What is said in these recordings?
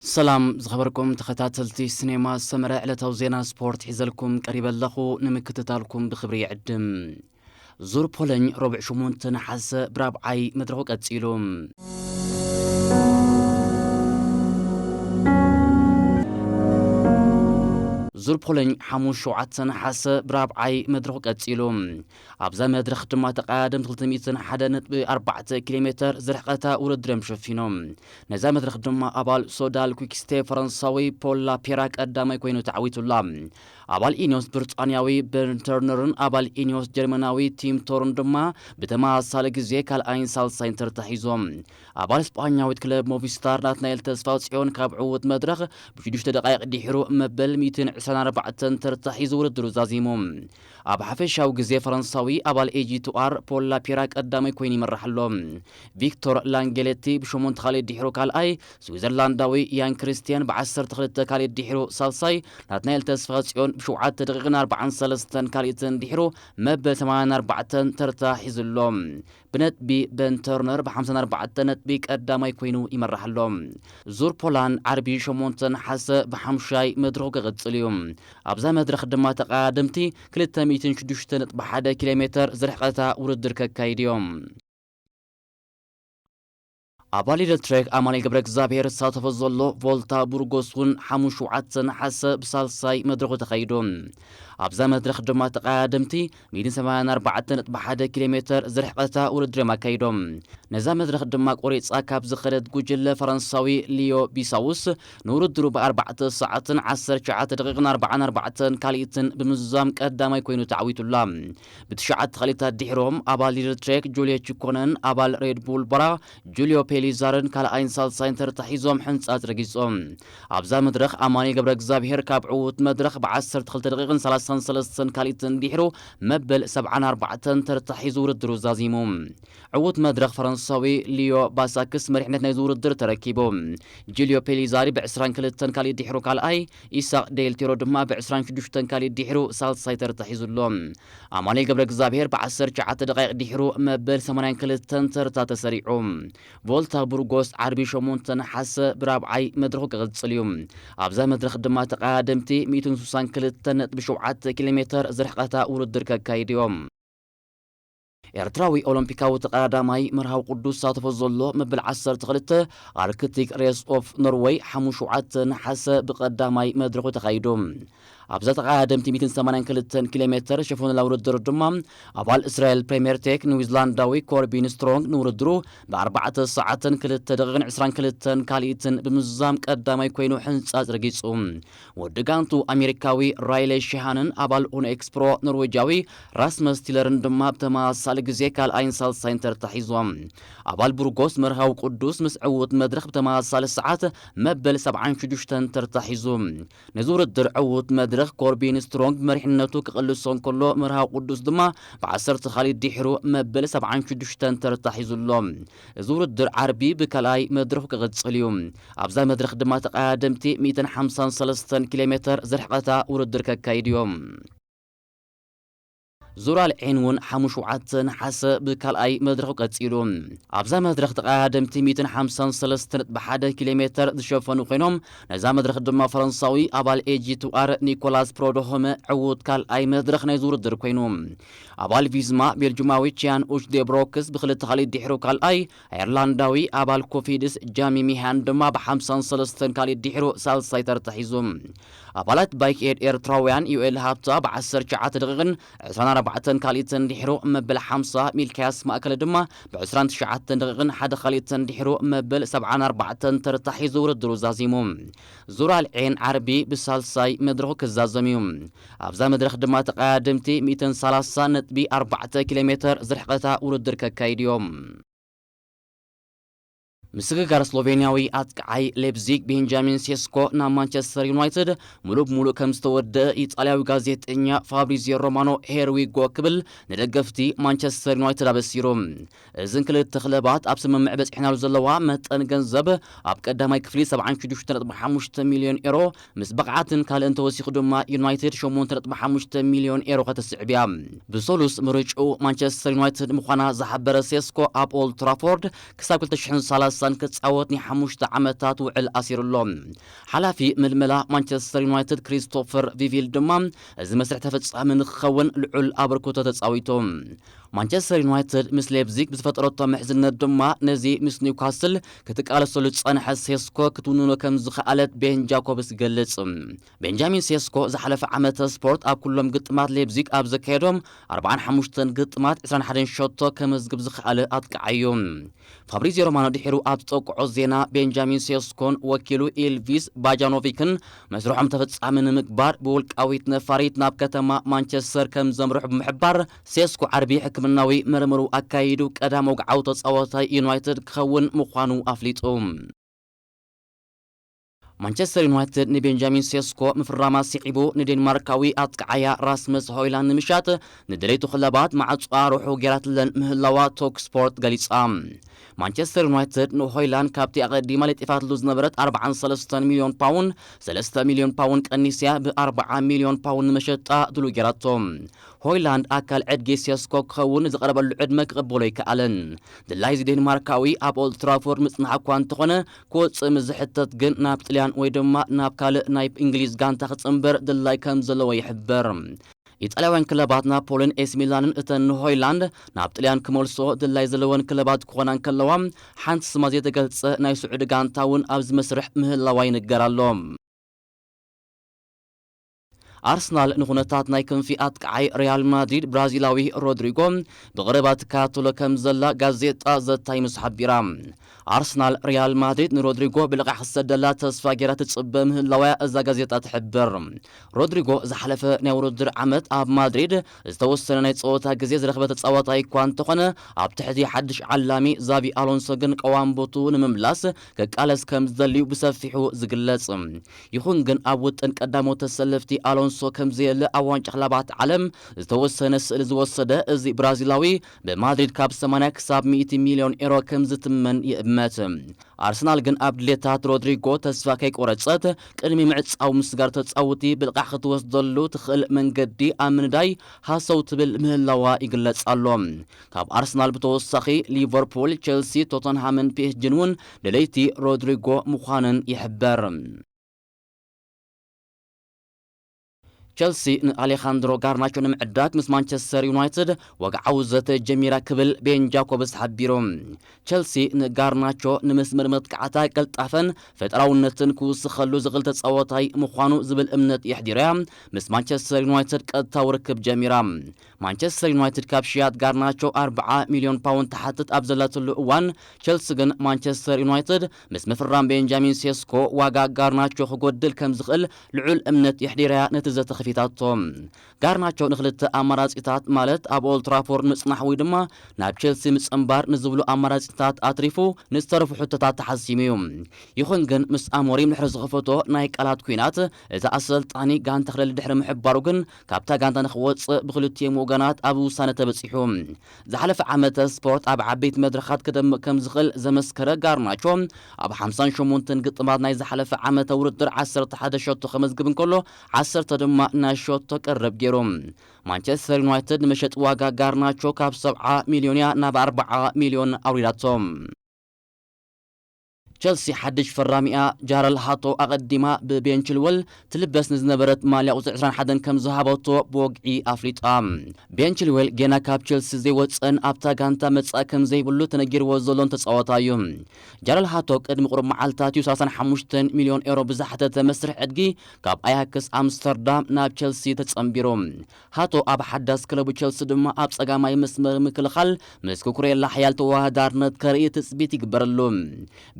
ሰላም ዝኸበርኩም ተኸታተልቲ ሲኔማ ሰመረ፣ ዕለታዊ ዜና ስፖርት ሒዘልኩም ቀሪበ ኣለኹ። ንምክትታልኩም ብኽብሪ ይዕድም። ዙር ፖለኝ ረቡዕ ሸሞንተ ነሓሰ ብራብዓይ መድረኹ ቀጺሉ። ዙር ፖለኝ ሓሙስ ሸውዓተ ነሓሰ ብራብዓይ መድረኹ ቀጺሉ። ኣብዛ መድረኽ ድማ ተቐዳደምቲ ክልተ ሚእትን ሓደ ነጥቢ ኣርባዕተ ኪሎ ሜተር ዝርሕቐታ ውድድር እዮም ሸፊኖም። ነዛ መድረኽ ድማ ኣባል ሶዳል ኩክስቴ ፈረንሳዊ ፖል ላፔራ ቀዳማይ ኮይኑ ተዓዊቱላ። ኣባል ኢኒዮስ ብሪጣንያዊ በን ተርነርን ኣባል ኢኒዮስ ጀርመናዊ ቲም ቶርን ድማ ብተመሳሳሊ ግዜ ካልኣይን ሳልሳይን ተርታ ሒዞም። ኣባል ስጳኛዊት ክለብ ሞቪስታር ናትናኤል ተስፋ ጽዮን ካብ ዕዉት መድረኽ ብሽዱሽተ ደቃይቕ ድሒሩ መበል ሚእትን ዕስራን ኣርባዕተን ተርታ ሒዙ ውድድሩ ዛዚሙ። ኣብ ሓፈሻዊ ግዜ ፈረንሳዊ ኣባል ኤጂ ቱ ኣር ፖል ላፔራ ቀዳማይ ኮይኑ ይመርሕ ኣሎ። ቪክቶር ላንጌሌቲ ብሸሞንተ ካልኢት ድሒሩ ካልኣይ፣ ስዊዘርላንዳዊ ያን ክርስቲያን ብዓሰርተ ክልተ ካልኢት ድሒሩ ሳልሳይ፣ ናትናኤል ተስፋ ጽዮን ብሸውዓተ ደቂቕን ኣርባዓን ሰለስተን ካልኢትን ድሒሩ መበል ሰማንያን ኣርባዕተን ተርታ ሒዙ ኣሎ። ብነጥቢ በን ተርነር ብሓምሳን ኣርባዕተን ነጥቢ ቀዳማይ ኮይኑ ይመርሕ ኣሎ። ዙር ፖላንድ ዓርቢ ሸሞንተ ነሓሰ ብሓሙሻይ መድረኹ ክቕጽል እዩ። ኣብዛ መድረኽ ድማ ተቐዳደምቲ ክልተ ሚእትን ሽዱሽተ ነጥቢ ሓደ ኪሎ ሜተር ዝርሕቐታ ውድድር ከካይዱ እዮም። ኣባል ሊደል ትሬክ ኣማኑኤል ገብረ እግዚኣብሔር ዝሳተፎ ዘሎ ቮልታ ቡርጎስ እውን ሓሙስ ሸውዓተ ነሓሰ ብሳልሳይ መድረኹ ተኻይዱ። ኣብዛ መድረኽ ድማ ተቐዳደምቲ ሚእትን ሰማንያን ኣርባዕተን ነጥቢ ሓደ ኪሎ ሜተር ዝርሕቐታ ውድድር እዮም ኣካይዶም። ነዛ መድረኽ ድማ ቆሪጻ ካብ ዝኸደት ጉጅለ ፈረንሳዊ ሊዮ ቢሳውስ ንውድድሩ ብኣርባዕተ ሰዓትን ዓሰርተ ትሽዓተ ደቂቕን ኣርባዓን ኣርባዕተን ካልኢትን ብምዝዛም ቀዳማይ ኮይኑ ተዓዊቱላ። ብትሽዓተ ካልኢታት ድሒሮም ኣባል ሊደል ትሬክ ጁልዮ ቺኮነን ኣባል ሬድ ቡል በራ ጁልዮ ፔሊዛርን ካልኣይን ሳልሳይን ተርታ ሒዞም ሕንጻጽ ረጊጾም። ኣብዛ መድረኽ ኣማኑኤል ገብረ እግዚኣብሔር ካብ ዕዉት መድረኽ ብዓሰርተ ክልተ ደቂቕን ሰላሳን ሰለስተን ካልኢትን ድሒሩ መበል ሰብዓን ኣርባዕተን ተርታ ሒዙ ውድድሩ ዛዚሙ። ዕዉት መድረኽ ፈረንሳዊ ሊዮ ባሳክስ መሪሕነት ናይዚ ውድድር ተረኪቡ። ጁልዮ ፔሊዛሪ ብዕስራን ክልተን ካልኢት ድሒሩ ካልኣይ፣ ኢሳቕ ዴል ቴሮ ድማ ብዕስራን ሽዱሽተን ካልኢት ድሒሩ ሳልሳይ ተርታ ሒዙ ኣሎ። ኣማኑኤል ገብረ እግዚኣብሔር ብዓሰርተ ትሽዓተ ደቃይቕ ድሒሩ መበል ሰማንያን ክልተን ተርታ ተሰሪዑ። ቮልታ ቡርጎስ ዓርቢ ሸሞንተ ነሓሰ ብራብዓይ መድረኹ ክቕጽል እዩ። ኣብዛ መድረኽ ድማ ተቐዳደምቲ ሚእትን ስሳን ክልተን ነጥቢ ሸውዓተ ኪሎ ሜተር ዝርሕቐታ ውድድር ከካይዱ እዮም። ኤርትራዊ ኦሎምፒካዊ ተቐዳዳማይ መርሃዊ ቅዱስ ዝሳተፎ ዘሎ መበል ዓሰርተ ክልተ ኣርክቲክ ሬስ ኦፍ ኖርወይ ሓሙስ ሸውዓተ ነሓሰ ብቐዳማይ መድረኹ ተኻይዱ። ኣብዛ ተቐዳደምቲ ሚእትን ሰማንያን ክልተን ኪሎ ሜተር ሸፈኑላ ውድድር ድማ ኣባል እስራኤል ፕሬምየር ቴክ ኒውዚላንዳዊ ኮርቢን ስትሮንግ ንውድድሩ ብኣርባዕተ ሰዓትን ክልተ ደቂቕን ዕስራን ክልተን ካልኢትን ብምዝዛም ቀዳማይ ኮይኑ ሕንጻጽ ረጊጹ። ወዲ ጋንቱ ኣሜሪካዊ ራይለ ሺሃንን ኣባል ኡኖ ኤክስፕሮ ኖርዌጃዊ ራስመስ ቲለርን ድማ ብተመሳሳሊ ግዜ ካልኣይን ሳልሳይን ተርታ ሒዞም። ኣባል ቡርጎስ መርሃዊ ቅዱስ ምስ ዕዉት መድረኽ ብተመሳሳሊ ሰዓት መበል ሰብዓን ሽዱሽተን ተርታ ሒዙ። ነዚ ውድድር ዕዉት መድረኽ ኮርቢን ስትሮንግ ብመሪሕነቱ ክቕልሶ እንከሎ፣ መርሃዊ ቅዱስ ድማ ብዓሰርተ ካልኢት ድሒሩ መበል ሰብዓን ሽዱሽተን ተርታ ሒዙ ኣሎ። እዚ ውድድር ዓርቢ ብካልኣይ መድረኹ ክቕጽል እዩ። ኣብዛ መድረኽ ድማ ተቐዳደምቲ ሚእትን ሓምሳን ሰለስተን ኪሎ ሜተር ዝርሕቐታ ውድድር ከካይዱ እዮም። ዙር ኣልዒን እውን ሓሙስ ሸውዓተ ነሓሰ ብካልኣይ መድረኹ ቀጺሉ። ኣብዛ መድረኽ ተቐዳደምቲ ሚእትን ሓምሳን ሰለስተን ነጥቢ ሓደ ኪሎ ሜተር ዝሸፈኑ ኮይኖም፣ ነዛ መድረኽ ድማ ፈረንሳዊ ኣባል ኤጂ ቱ ኣር ኒኮላስ ፕሮዶሆመ ዕዉት ካልኣይ መድረኽ ናይዚ ውድድር ኮይኑ። ኣባል ቪዝማ ቤልጁማዊ ቺያን ኡች ዴ ብሮክስ ብክልተ ካልኢት ድሒሩ ካልኣይ፣ ኣየርላንዳዊ ኣባል ኮፊድስ ጃሚ ሚሃን ድማ ብሓምሳን ሰለስተን ካልኢት ድሒሩ ሳልሳይ ተርታ ሒዙ። ኣባላት ባይክ ኤድ ኤርትራውያን ዩኤል ሃብታ ብዓሰርተ ትሽዓተ ደቂቕን ዕስራን ኣርባዕተን ካልኢትን ድሒሩ መበል ሓምሳ፣ ሚልክያስ ማእከለ ድማ ብዕስራን ትሽዓተን ደቂቕን ሓደ ካልኢትን ድሒሩ መበል ሰብዓን ኣርባዕተን ተርታ ሒዙ ውድድሩ ዛዚሙ። ዙር ኣልዒን ዓርቢ ብሳልሳይ መድረኹ ክዛዘም እዩ። ኣብዛ መድረኽ ድማ ተቐዳደምቲ ሚእትን ሰላሳ ነጥቢ ኣርባዕተ ኪሎ ሜተር ዝርሕቐታ ውድድር ከካይዱ እዮም። ምስግጋር ስሎቬንያዊ ኣጥቃዓይ ሌፕዚግ ቤንጃሚን ሴስኮ ናብ ማንቸስተር ዩናይትድ ሙሉእ ብሙሉእ ከም ዝተወደአ ኢጣልያዊ ጋዜጠኛ ፋብሪዚዮ ሮማኖ ሄር ዊጎ ክብል ንደገፍቲ ማንቸስተር ዩናይትድ ኣበሲሩ። እዘን ክልተ ክለባት ኣብ ስምምዕ በጺሐናሉ ዘለዋ መጠን ገንዘብ ኣብ ቀዳማይ ክፍሊ ሰብዓን ሽዱሽተ ነጥቢ ሓሙሽተ ሚልዮን ኤሮ፣ ምስ ብቕዓትን ካልእን ተወሲኹ ድማ ዩናይትድ ሸሞንተ ነጥቢ ሓሙሽተ ሚልዮን ኤሮ ከተስዕብ እያ። ብሰሉስ ምርጭኡ ማንቸስተር ዩናይትድ ምዃና ዝሓበረ ሴስኮ፣ ኣብ ኦልድ ትራፎርድ ክሳብ ክልተ ሽሕን ሰላሳ ቢልሳን ክጻወት ናይ ሓሙሽተ ዓመታት ውዕል ኣሲሩ ኣሎ። ሓላፊ ምልመላ ማንቸስተር ዩናይትድ ክሪስቶፈር ቪቪል ድማ፣ እዚ መስርሕ ተፈጻሚ ንክኸውን ልዑል ኣበርክቶ ተጻዊቱ። ማንቸስተር ዩናይትድ ምስ ሌፕዚግ ብዝፈጠረቶ ምሕዝነት ድማ፣ ነዚ ምስ ኒውካስል ክትቃለሰሉ ዝጸንሐ ሴስኮ ክትውንኖ ከም ዝኸኣለት ቤን ጃኮብስ ይገልጽ። ቤንጃሚን ሴስኮ ዝሓለፈ ዓመተ ስፖርት ኣብ ኩሎም ግጥማት ሌፕዚግ ኣብ ዘካየዶም ኣርባዓን ሓሙሽተን ግጥማት ዕስራን ሓደን ሸቶ ከመዝግብ ዝኸኣለ ኣጥቃዓዩ። ፋብሪዚዮ ሮማኖ ድሒሩ ኣብ ዝጠቅዖ ዜና፣ ቤንጃሚን ሴስኮን ወኪሉ ኢልቪስ ባጃኖቪክን መስርሖም ተፈጻሚ ንምግባር ብውልቃዊት ነፋሪት ናብ ከተማ ማንቸስተር ከም ዘምርሑ ብምሕባር፣ ሴስኮ ዓርቢ ሕክምናዊ መርምሩ ኣካይዱ ቀዳም ወግዓዊ ተጻዋታይ ዩናይትድ ክኸውን ምዃኑ ኣፍሊጡ። ማንቸስተር ዩናይትድ ንቤንጃሚን ሴስኮ ምፍራማ ስዒቡ፣ ንዴንማርካዊ ኣጥቃዓያ ራስመስ ሆይላንድ ንምሻጥ ንደለይቱ ክለባት ማዕጾኣ ርሑው ጌራትለን ምህላዋ ቶክ ስፖርት ገሊጻ። ማንቸስተር ዩናይትድ ንሆይላንድ ካብቲ ኣቐዲማ ለጢፋትሉ ዝነበረት ኣርባዓን ሰለስተን ሚልዮን ፓውንድ፣ ሰለስተ ሚልዮን ፓውንድ ቀኒስያ ብ ኣርባዓ ሚልዮን ፓውንድ ንመሸጣ ድሉው ጌራቶ። ሆይላንድ ኣካል ዕድጊ ሴስኮ ክኸውን ዝቐረበሉ ዕድመ ክቕበሎ ኣይከኣለን። ድላይዚ ዴንማርካዊ ኣብ ኦልድ ትራፎርድ ምጽናሕ እኳ እንተኾነ፣ ክወጽእ ምስ ዝሕተት ግን ናብ ጥልያን ወይ ድማ ናብ ካልእ ናይ እንግሊዝ ጋንታ ክጽንበር ድላይ ከም ዘለዎ ይሕበር። ኢጣልያውያን ክለባት ናፖሊን ኤሲ ሚላንን እተን ንሆይላንድ ናብ ጥልያን ክመልሶ ድላይ ዘለወን ክለባት ክኾና እንከለዋ፣ ሓንቲ ስማ ዘይተገልጸ ናይ ስዑዲ ጋንታ እውን ኣብዚ መስርሕ ምህላዋ ይንገር ኣሎ። ኣርሰናል ንኹነታት ናይ ክንፊ ኣጥቃዓይ ሪያል ማድሪድ ብራዚላዊ ሮድሪጎ ብቐረባ ትከታተሎ ከም ዘላ ጋዜጣ ዘ ታይምስ ሓቢራ። ኣርሰናል ሪያል ማድሪድ ንሮድሪጎ ብልቓሕ ክሰደላ ተስፋ ጌራ ትጽበ ምህላዋያ እዛ ጋዜጣ ትሕብር። ሮድሪጎ ዝሓለፈ ናይ ውድድር ዓመት ኣብ ማድሪድ ዝተወሰነ ናይ ጸወታ ግዜ ዝረኽበ ተጻዋታይ እኳ እንተኾነ፣ ኣብ ትሕቲ ሓድሽ ዓላሚ ዛቪ ኣሎንሶ ግን ቀዋም ቦትኡ ንምምላስ ክቃለስ ከም ዝደልዩ ብሰፊሑ ዝግለጽ። ይኹን ግን ኣብ ውጥን ቀዳሞት ተሰለፍቲ ኣሎንሶ ከም ዘየለ ኣብ ዋንጫ ክለባት ዓለም ዝተወሰነ ስእሊ ዝወሰደ እዚ ብራዚላዊ ብማድሪድ ካብ ሰማንያ ክሳብ ሚእቲ ሚልዮን ኤሮ ከም ዝትመን ይእመት። ኣርሰናል ግን ኣብ ድሌታት ሮድሪጎ ተስፋ ከይቆረጸት ቅድሚ ምዕጻው ምስጋር ተጻውቲ ብልቓሕ ክትወስደሉ ትኽእል መንገዲ ኣብ ምንዳይ ሃሰው ትብል ምህላዋ ይግለጽ ኣሎ። ካብ ኣርሰናል ብተወሳኺ ሊቨርፑል፣ ቸልሲ፣ ቶተንሃምን ፒኤስጂን እውን ደለይቲ ሮድሪጎ ምዃነን ይሕበር። ቸልሲ ንኣሌኻንድሮ ጋርናቾ ንምዕዳግ ምስ ማንቸስተር ዩናይትድ ወግዓዊ ዘተ ጀሚራ ክብል ቤን ጃኮብስ ሓቢሩ። ቸልሲ ንጋርናቾ ንመስመር መጥቃዕታ ቅልጣፈን ፈጠራውነትን ክውስኸሉ ዝኽእል ተጻዋታይ ምዃኑ ዝብል እምነት የሕዲራያ ምስ ማንቸስተር ዩናይትድ ቀጥታዊ ርክብ ጀሚራ። ማንቸስተር ዩናይትድ ካብ ሽያጥ ጋርናቾ ኣርብዓ ሚልዮን ፓውንድ ትሓትት ኣብ ዘላትሉ እዋን፣ ቸልሲ ግን ማንቸስተር ዩናይትድ ምስ ምፍራም ቤንጃሚን ሴስኮ ዋጋ ጋርናቾ ክጎድል ከም ዝኽእል ልዑል እምነት የሕዲራያ ነቲ ዘተ ከፊታቶ። ጋርናቾ ንኽልተ ኣማራጺታት፣ ማለት ኣብ ኦልድ ትራፎርድ ምጽናሕ ወይ ድማ ናብ ቸልሲ ምጽንባር ንዝብሉ ኣማራጺታት ኣትሪፉ ንዝተረፉ ሕቶታት ተሓሲሙ እዩ። ይኹን ግን ምስ ኣሞሪም ድሕሪ ዝኸፈቶ ናይ ቃላት ኲናት፣ እቲ ኣሰልጣኒ ጋንታ ክለሊ ድሕሪ ምሕባሩ ግን ካብታ ጋንታ ንኽወጽእ ብክልቲኦም ወገናት ኣብ ውሳነ ተበጺሑ። ዝሓለፈ ዓመተ ስፖርት ኣብ ዓበይቲ መድረኻት ክደምቕ ከም ዝኽእል ዘመስከረ ጋርናቾ፣ ኣብ ሓምሳን ሸሞንተን ግጥማት ናይ ዝሓለፈ ዓመተ ውድድር ዓሰርተ ሓደ ሸቶ ከመዝግብ እንከሎ፣ ዓሰርተ ድማ ናይ ሸቶ ቀረብ ገይሩ። ማንቸስተር ዩናይትድ ንመሸጢ ዋጋ ጋርናቾ ካብ ሰብዓ ሚልዮን እያ ናብ ኣርብዓ ሚልዮን ኣውሪዳቶ። ቸልሲ ሓድሽ ፈራሚኣ ጃረል ሃቶ ኣቐዲማ ብቤን ችልወል ትልበስ ንዝነበረት ማልያ ቁጽሪ ዕስራን ሓደን ከም ዝሃበቶ ብወግዒ ኣፍሊጣ። ቤን ችልወል ጌና ካብ ቸልሲ ዘይወጸን ኣብታ ጋንታ መጻኢ ከም ዘይብሉ ተነጊርዎ ዘሎን ተጻዋታይ እዩ። ጃረል ሃቶ ቅድሚ ቁሩብ መዓልታት እዩ ሰላሳን ሓሙሽተን ሚልዮን ኤሮ ብዝሓተተ መስርሕ ዕድጊ ካብ ኣያክስ ኣምስተርዳም ናብ ቸልሲ ተጸንቢሩ። ሃቶ ኣብ ሓዳስ ክለቡ ቸልሲ ድማ ኣብ ጸጋማይ መስመር ምክልኻል ምስ ኩኩሬላ ሓያል ተወሃዳርነት ከርኢ ትጽቢት ይግበረሉ።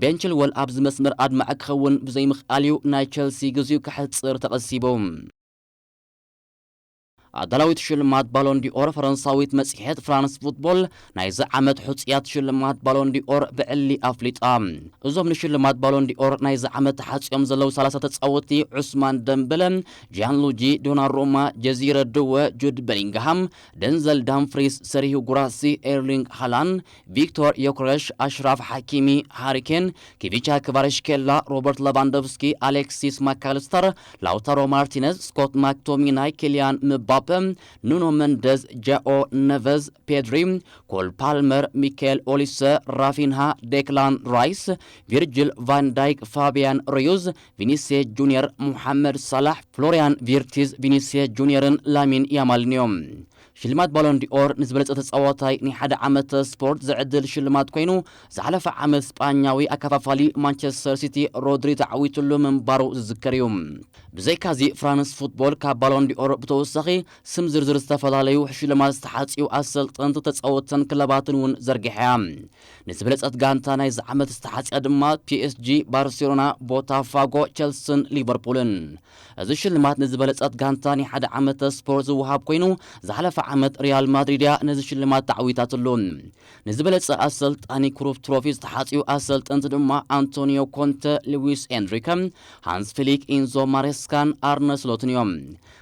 ቤን ችልወል ኣብዚ መስመር ኣድማዒ ክኸውን ብዘይምኽኣል እዩ ናይ ቸልሲ ግዜኡ ክሕጽር ተቐሲቡ። ኣዳላዊት ሽልማት ባሎን ዲኦር ፈረንሳዊት መጽሔት ፍራንስ ፉትቦል ናይዚ ዓመት ሕጹያት ሽልማት ባሎን ዲኦር ብዕሊ ኣፍሊጣ። እዞም ንሽልማት ባሎን ዲኦር ናይዚ ዓመት ተሓጽዮም ዘለዉ ሰላሳ ተጻወትቲ ዑስማን ደምበለ፣ ጂያንሉጂ ዶናሩማ፣ ጀዚረ ድወ፣ ጁድ ቤሊንግሃም፣ ደንዘል ዳምፍሪስ፣ ሰርሂው ጉራሲ፣ ኤርሊንግ ሃላንድ፣ ቪክቶር ዮክረሽ፣ ኣሽራፍ ሓኪሚ፣ ሃሪኬን፣ ኪቪቻ ክቫራሽኬላ፣ ሮበርት ሌቫንዶቭስኪ፣ ኣሌክሲስ ማካልስተር፣ ላውታሮ ማርቲነዝ፣ ስኮት ማክቶሚናይ፣ ኪልያን ምባፔ፣ ኑኖ መንደዝ፣ ጃኦ ነቨዝ፣ ፔድሪ፣ ኮል ፓልመር፣ ሚካኤል ኦሊሰ፣ ራፊንሃ፣ ዴክላን ራይስ፣ ቪርጅል ቫን ዳይክ፣ ፋቢያን ሩይዝ፣ ቪኒሲየስ ጁኒየር፣ ሙሓመድ ሳላሕ፣ ፍሎሪያን ቪርቲዝ፣ ቪኒሲየስ ጁኒየርን ላሚን ያማልን እዮም። ሽልማት ባሎን ዲኦር ንዝበለጸ ተጻዋታይ ናይ ሓደ ዓመት ስፖርት ዝዕድል ሽልማት ኮይኑ፣ ዝሓለፈ ዓመት ስጳኛዊ ኣከፋፋሊ ማንቸስተር ሲቲ ሮድሪ ተዓዊትሉ ምንባሩ ዝዝከር እዩ። ብዘይካዚ ፍራንስ ፉትቦል ካብ ባሎን ዲኦር ብተወሳኺ ስም ዝርዝር ዝተፈላለዩ ሽልማት ዝተሓጽዩ ኣሰልጠንቲ ተጻወትን ክለባትን እውን ዘርጊሐ እያ። ንዝበለጸት ጋንታ ናይዚ ዓመት ዝተሓጽያ ድማ ፒኤስጂ፣ ባርሴሎና፣ ቦታፋጎ፣ ቸልስን ሊቨርፑልን። እዚ ሽልማት ንዝበለጸት ጋንታ ናይ ሓደ ዓመት ስፖርት ዝወሃብ ኮይኑ፣ ዝሓለፈ ዓመት ሪያል ማድሪድ እያ ነዚ ሽልማት ተዓዊታትሉ። ንዝበለጸ ኣሰልጣኒ ክሩፍ ትሮፊ ዝተሓጽዩ ኣሰልጠንቲ ድማ ኣንቶኒዮ ኮንተ፣ ሉዊስ ኤንሪከ፣ ሃንስ ፍሊክ፣ ኢንዞ ማሬስካን ኣርነ ስሎትን እዮም።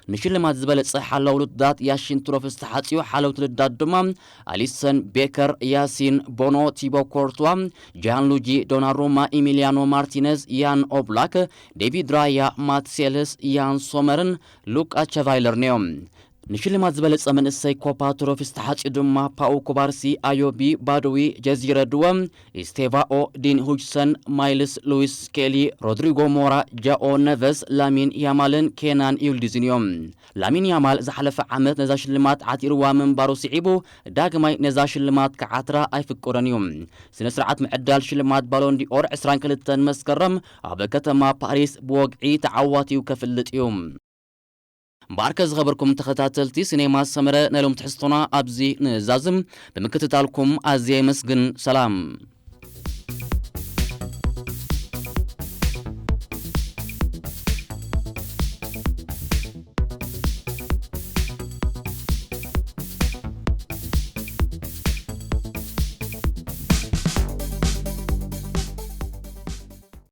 ንሽልማት ዝበለጸ ሓላው ልዳት ያሺን ትሮፊ ዝተሓጽዩ ሓለውቲ ልዳት ድማ ኣሊሰን ቤከር፣ ያሲን ቦኖ፣ ቲቦ ኮርቱዋ፣ ጃንሉጂ ዶናሩማ፣ ኢሚሊያኖ ማርቲነዝ፣ ያን ኦብላክ፣ ዴቪድ ራያ፣ ማትሴልስ፣ ያን ሶመርን ሉቃ ቸቫይለርን እዮም። ንሽልማት ዝበለጸ መንእሰይ ኮፓ ትሮፊ ዝተሓጽዩ ድማ ፓኡ ኩባርሲ፣ ኣዮቢ ባዶዊ፣ ጀዚረ ድወ፣ ኢስቴቫኦ፣ ዲን ሁጅሰን፣ ማይልስ ሉዊስ ስኬሊ፣ ሮድሪጎ ሞራ፣ ጃኦ ነቨስ፣ ላሚን ያማልን ኬናን ዩልዲዝን እዮም። ላሚን ያማል ዝሓለፈ ዓመት ነዛ ሽልማት ዓቲርዋ ምንባሩ ስዒቡ፣ ዳግማይ ነዛ ሽልማት ክዓትራ ኣይፍቀዶን እዩ። ስነ ስርዓት ምዕዳል ሽልማት ባሎን ዲኦር ዕስራን ክልተን መስከረም ኣብ ከተማ ፓሪስ ብወግዒ ተዓዋቲኡ ከፍልጥ እዩ። እምበኣርከ ዝኸበርኩም ተኸታተልቲ ሲኔማ ሰመረ፣ ናይ ሎም ትሕዝቶና ኣብዚ ንዛዝም። ብምክትታልኩም ኣዝየ የመስግን። ሰላም።